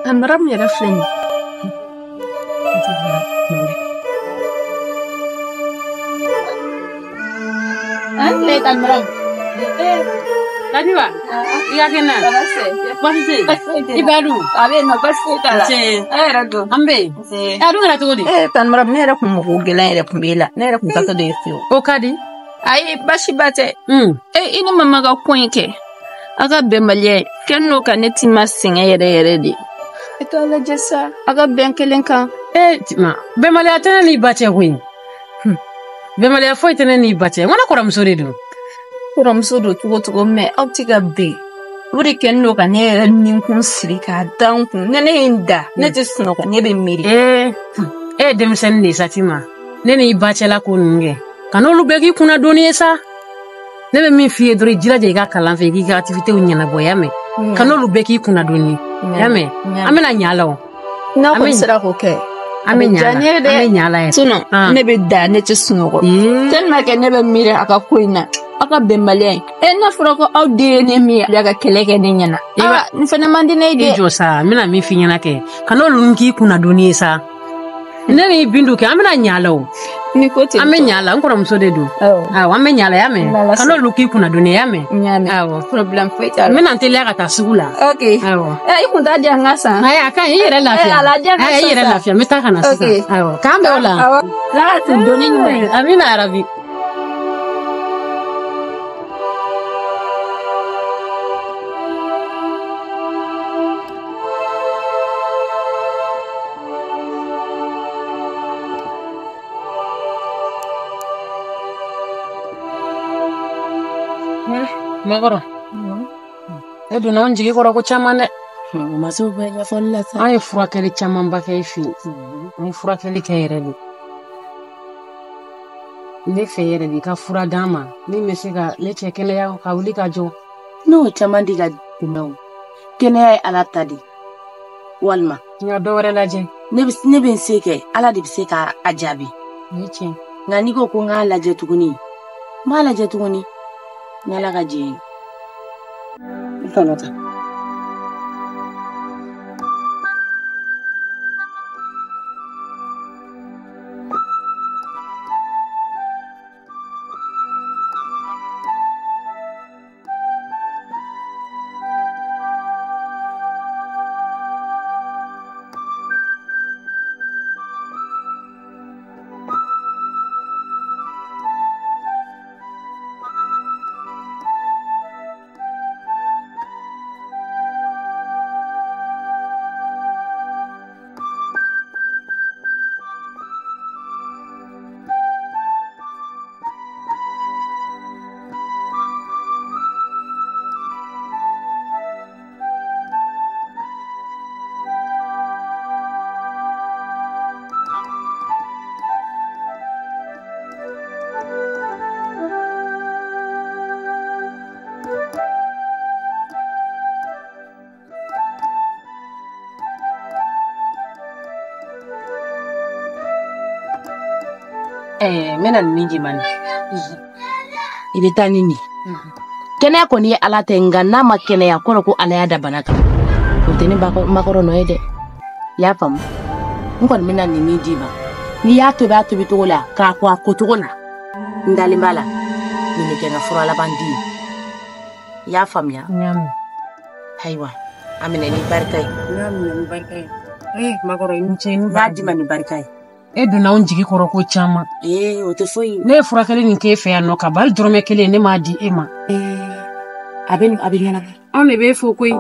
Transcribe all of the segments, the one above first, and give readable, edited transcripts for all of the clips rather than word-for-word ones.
Tante Mariam yɛrɛ filɛ nin ye. An tile Tante Mariam. Kadiba, i ka kɛnɛ? Baasi tɛ yen? I ba dun? A bɛ yen nɔ, baasi foyi t'a la. Nse. E yɛrɛ dun? An bɛ yen. Nse. A dun kɛra cogo di? Tante Mariam, ne yɛrɛ kun mako gɛlɛn yɛrɛ kun b'e la. Ne yɛrɛ kun taatɔ de ye fiyewu. O ka di. Ayi, baasiba tɛ. I ni mama ka ko in kɛ. A ka bɛnbaliya ye. Kɛ n'o ka ne tima sɛgɛn yɛrɛ yɛrɛ de. E t'o lajɛ sa. A ka bɛn kelen kan. Tima, bɛnbaliya tɛ ne n'i ba cɛ koyi. Bɛnbaliya foyi tɛ ne n'i ba cɛ. N ko ne kɔrɔmuso de don. Kɔrɔmuso don cogo cogo, mɛ aw tɛ ka bɛn. O de kɛ n'o ka ne yɛrɛ ninkun siri k'a da n kun. Ne ye n da, ne tɛ sunɔgɔ, ne bɛ miiri. E ye denmisɛnnin de ye sa, Tima. Ne n'i ba cɛla ko ninnu kɛ. Ka n'olu bɛɛ k'i kunna donni ye sa. Ne bɛ min f'i ye dɔrɔn, i jilaja i ka kalan fɛ, i k'i ka activité ɲɛnabɔ, y'a mɛn? Ka n'olu bɛɛ k'i kunna donni ye. Y'a mɛn? An bɛna ɲa a la o. N'a kɔni sera k'o kɛ. An bɛ ɲa a la. An bɛ ɲa a la yɛrɛ. Sinon, ne bɛ da, ne tɛ sunɔgɔ. Tellement que ne bɛ miiri a ka ko in na. Aw ka bɛnbaliya in. N'a fɔra ko aw den ye ne min ye, a ka kɛlɛ kɛ ne ɲɛna. Nin fana man di ne ye dɛ. I jɔ sa, n bɛna min f'i ɲɛna kɛ. Ka n'olu k'i kunna donni ye sa. Ne ni Bintu kɛ, an bɛna ɲa a la o. Ni ko ten. An bɛ ɲa a la, n kɔrɔmuso de don. Awɔ, an bɛ ɲa a la, y'a mɛn? Ka n'olu k'i kunna donni ye, y'a mɛn? N y'a mɛn. Awɔ. Problème foyi t'a la. N bɛna n teliya ka taa sugu la. Ok. Awɔ. I kun t'a di yan n ka san. Ayi, a ka ɲi, i yɛrɛ lafiya. A la di yan n ka san. I yɛrɛ lafiya, n bɛ taa ka na sisan. Awɔ, k'an bɛn o la. Awɔ. Ala ka tile donni ɲuman ye. Amina yarabi. Makɔrɔ, e donna anw jigi kɔrɔ ko caman dɛ. O ma se o bɛɛ ɲɛfɔli la sa. An ye furakɛli camanba kɛ e fɛ yen. An ye furakɛli kɛ yɛrɛ de. Ne fɛ yɛrɛ de i ka fura d'an ma min bɛ se ka ne cɛ kɛnɛya ka wuli ka jɔ. N'o caman di ka tɛmɛ o. Kɛnɛya ye Ala ta de ye. Walima. N ka dɔ wɛrɛ lajɛ. Ne bɛ n se kɛ, Ala de bɛ se k'a jaabi. O ye tiɲɛ. Nka n'i ko ko n k'a lajɛ tuguni, n b'a lajɛ tuguni. Ni Ala ka jɛ ye. N tɔnɔ ta. N bɛna nin d'i ma nin. I bɛ taa ni nin. Kɛnɛya kɔni ye Ala ta ye, nka n'a ma kɛnɛya kɔrɔ ko Ala y'a da bana kan. O tɛ ne makɔrɔ nɔ ye dɛ. I y'a faamu? N kɔni bɛna nin min d'i ma. N'i y'a tobi a tobi cogo la, k'a ko a ko cogo la, n dalen b'a la. Nin bɛ kɛ n ka fura laban di ye. I y'a faamuya? N y'a mɛn. Ayiwa, a minɛ ni barika ye. N y'a minɛ ni barika ye. Makɔrɔ, i ni ce. N b'a d'i ma ni barika ye. E donna anw jigi kɔrɔ ko caman. O tɛ foyi ye. Ne ye furakɛli nin k'e fɛ yan nɔ ka bali dɔrɔmɛ kelen ne m'a di e ma. A bɛ ɲɛnabɔ. Anw de b'e fo koyi.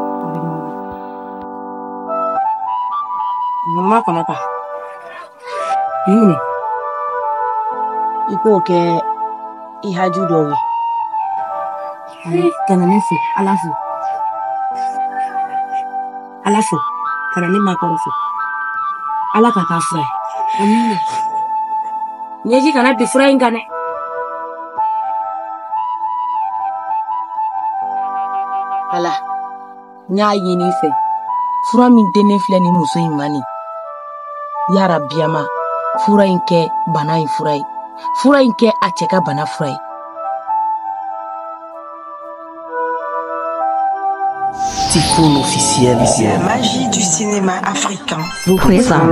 Ma kɔnɔ ta. Nin minɛ. I k'o kɛ i haju dɔw ye. Ka na ne fo, Ala fo. Ala fo, ka na ne makɔrɔ fo. Ala ka k'a fura ye. Amina. Ɲɛji kana bin fura in kan dɛ. Ala, n y'a ɲini i fɛ. Fura min dennen filɛ nin muso in ma nin. Yarabiyama, fura in kɛ bana in fura ye. Fura in kɛ a cɛ ka bana fura ye. Tifoun officiel. La magie du cinéma africain vous présente.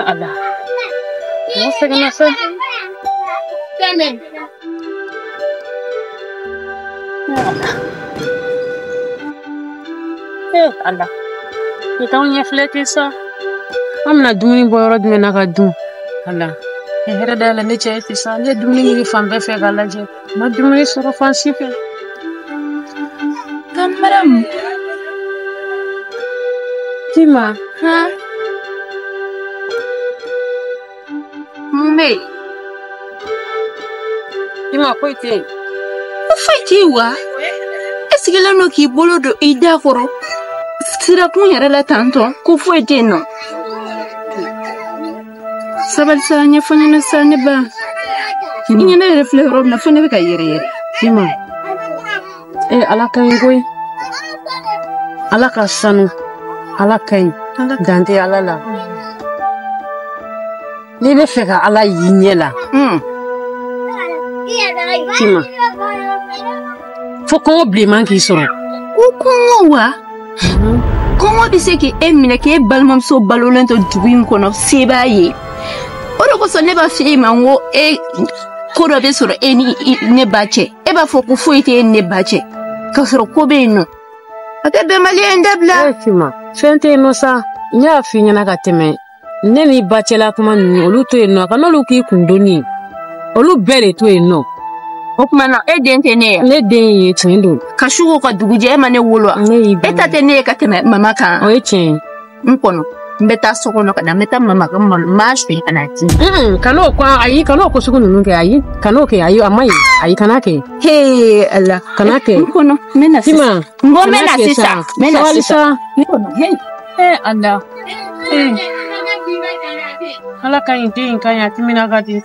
Ala. Mɔgɔ sɛgɛnna sa. Ala. Ni t'anw ɲɛ filɛ ten sa. An bɛna dumuni bɔ yɔrɔ jumɛn na ka dun? Ala. Ni hɛrɛ dayɛlɛ ne cɛ ye ten sa. Ne ye dumuni ɲini fan bɛɛ fɛ k'a lajɛ. N ma dumuni sɔrɔ fan si fɛ. Maramu. Tima. Han? Mun bɛ yen? Tima, foyi tɛ yen. Ko foyi tɛ yen wa? E sigilen don k'i bolo don i da kɔrɔ sirakun yɛrɛ la tantɔ ko foyi tɛ yen nɔ. Sabali sa, ɲɛfɔ n ɲɛna sa ne ba. I ɲɛna yɛrɛ filɛ yɔrɔ min na fo ne bɛ ka yɛrɛ yɛrɛ. Tima, Ala ka ɲi koyi. Ala ka sanu. Ala ka ɲi. Dan tɛ Ala la. N'i bɛ fɛ ka Ala y'i ɲɛ la. Tima, fo kɔngɔ bilenman k'i sɔrɔ. Ko kɔngɔ wa? Kɔngɔ bɛ se k'e minɛ k'e balimamuso balolen to dugu in kɔnɔ se b'a ye. O de kosɔn ne b'a fɔ e ma n ko e ko dɔ bɛ sɔrɔ e ni ne ba cɛ. E b'a fɔ ko foyi tɛ e ni ne ba cɛ. K'a sɔrɔ ko bɛ yen nɔ. A tɛ bɛnbaliya in dabila. Tima, fɛn tɛ yen nɔ sa. N y'a f'i ɲɛna ka tɛmɛ. Ne ni ba cɛla kuma ninnu olu to yen nɔ, a ka n'olu k'i kun donni. Olu bɛɛ de to yen nɔ. O tuma na e den tɛ ne ye? Ne den ye tiɲɛ don. Ka su ko ka dugujɛ e ma ne wolo wa? Ne y'i E ta tɛ ne ye ka tɛmɛ mama kan? O ye tiɲɛ ye. N kɔnɔ, n bɛ taa so kɔnɔ ka na, n bɛ taa mama ka malo n b'a suɲɛ ka n'a di. Kan'o ko ayi, kan'o ko sugu ninnu kɛ, ayi, kan'o kɛ, ayi, a ma ɲi, ayi, kan'a kɛ. Hee Ala. Kan'a kɛ. N kɔnɔ, n bɛ na sisan. Tima, N ko n bɛ na sisan. N bɛ na sabali sisan. sa. N kɔnɔ, hee. Ala. Ala ka ɲi, den in ka ɲi, a timina ka di.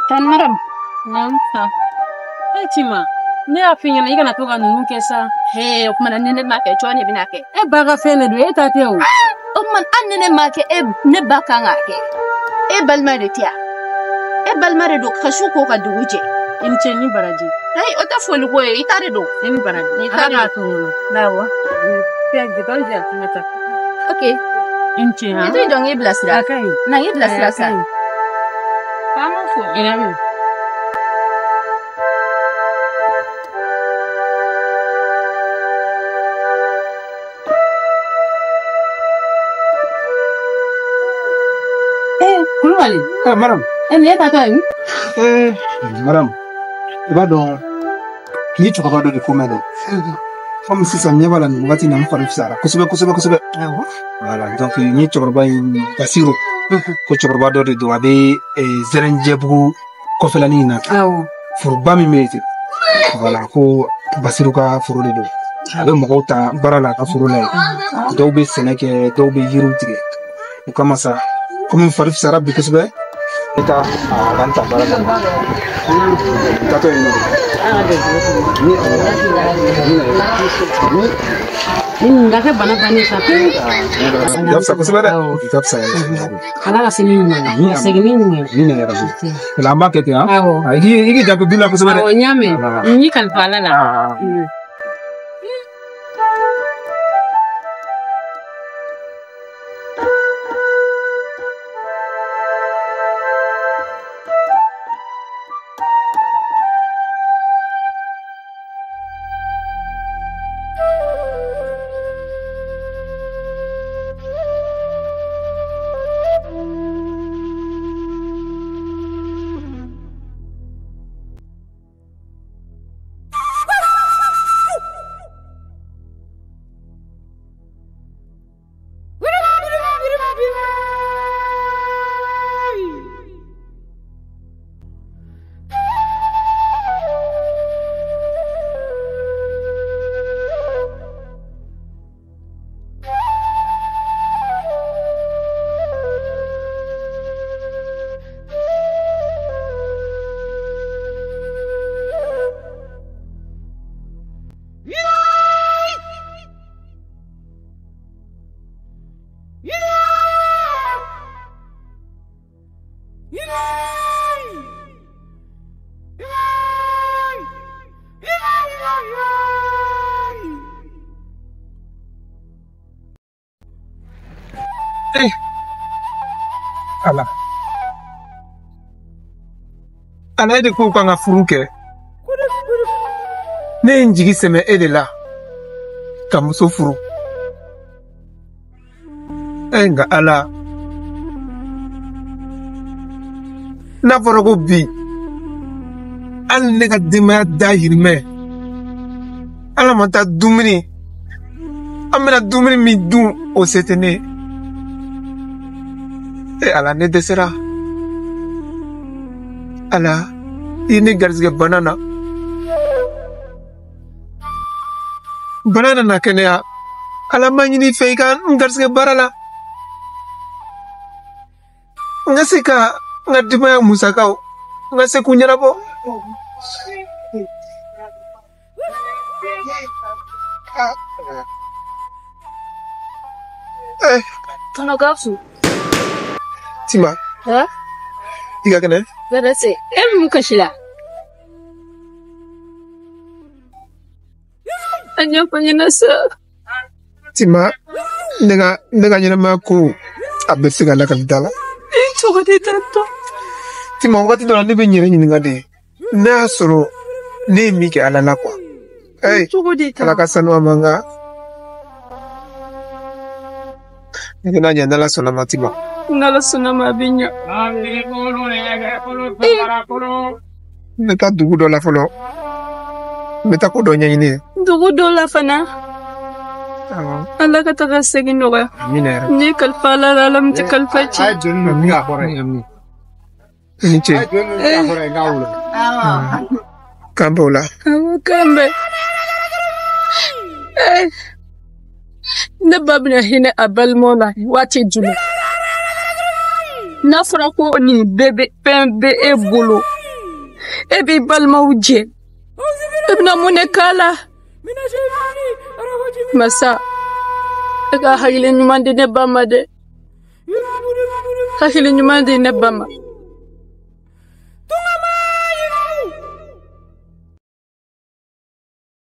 Tan Maram. Naamu. Tima, ne y'a f'i ɲɛna i kana to ka ninnu kɛ sa. Hee, o tuma na ni ne m'a kɛ jɔn de bɛna kɛ? E ba ka fɛn de don, e ta tɛ o. O tuma hali ni ne m'a kɛ, e ne ba kan k'a kɛ. E balima de tɛ yan. E balima de don ka su ko ka dugu jɛ. I ni ce, ni baraji. Ayi, o tɛ foli ko ye, i ta de don. I ni baraji. I ta Ala de k'a don. to n bolo. Awɔ. Fɛn bitɔn di yan, n ka taa. Ok. I ni ce I han. t'o jɔ n k'i bilasira. A ka ɲi. Na n k'i bilasira sa. A ka ɲi. K'an b'u fo. I n'a mɛn. Kulubali. Madame. Nin ye tatɔ ye? Madame, i b'a dɔn ni cɛkɔrɔba dɔ de ko mɛn dɛ. Komi sisan ɲɛ b'a la nin wagati in na n fari fisayara kosɛbɛ kosɛbɛ kosɛbɛ. Voilà, donc n ye cɛkɔrɔba in Basiru ko cɛkɔrɔba dɔ de don, a bɛ Zɛrɛnjɛbugu kɔfɛlanin in na. Awɔ. Foroba min bɛ yen ten. Voilà, ko Basiru ka foro de don. A bɛ mɔgɔw ta baara la a ka foro la yen. Dɔw bɛ sɛnɛ kɛ, dɔw bɛ yiriw tigɛ. O kama sa, komi n fari fisayara bi kosɛbɛ, ne taa a ka n ta baara la. N taatɔ yen nɔ. Ni Ni nin ka kɛ bana bannen sa pewu. I ka fisa kosɛbɛ dɛ. I ka fisa yɛrɛ. Ala ka se ni ɲuman ye. Ka segin ni ɲuman ye. Ni na yɛrɛ. O la an b'a kɛ ten han. Awɔ. I k'i janto du la kosɛbɛ dɛ. Awɔ, n y'a mɛn. N y'i kalifa Ala la. Ala. Ala e de ko k'an ka furu kɛ. Ne ye n jigi sɛmɛ e de la ka muso furu. Nka Ala, n'a fɔra ko bi hali ne ka denbaya dahirimɛ, Ala ma taa dumuni, an bɛna dumuni min dun o se tɛ ne ye. Ala, ne dɛsɛra. Ala, i ye ne garisɛgɛ bana na. Bana nana kɛnɛya. Ala ma ɲini i fɛ i ka n garisɛgɛ baara la. N ka se ka n ka denbaya musakaw, n ka se k'u ɲɛnabɔ. Tɔnɔ Gawusu. Tima. I ka kɛnɛ? Bɛrɛ se. E bɛ mun kasi la? A ɲɛfɔ n ɲɛna sa. Tima, ne ka ɲɛnamaya ko a bɛ se ka lakali da la. E cogo di tantɔ? Tima, wagati dɔ la ne bɛ n yɛrɛ ɲininka de. Ne y'a sɔrɔ ne ye min kɛ Ala la kuwa. Cogo di tan? Ala ka sanu a ma nka. Ne tɛna ɲɛ n'Ala sɔnna ma Tima. N'Ala sɔnna ma a bɛ ɲɛ. N bɛ taa dugu dɔ la fɔlɔ. N bɛ taa ko dɔ ɲɛɲini. Dugu dɔ la fana? Ala ka taga segin nɔgɔya. Amina yɛrɛ. Ne kalifa Ala la, Ala min tɛ kalifa ci. I ni ce. K'an bɛn o la. Awɔ, k'an bɛn. Ne ba bɛna hinɛ a balimaw la waati jumɛn? N'a fɔra ko nin bɛɛ bɛ fɛn bɛ e bolo, e b'i balimaw jɛ, e bɛna mun de k'a la? Masa, e ka hakili ɲuman di ne ba ma dɛ. Hakili ɲuman di ne ba ma.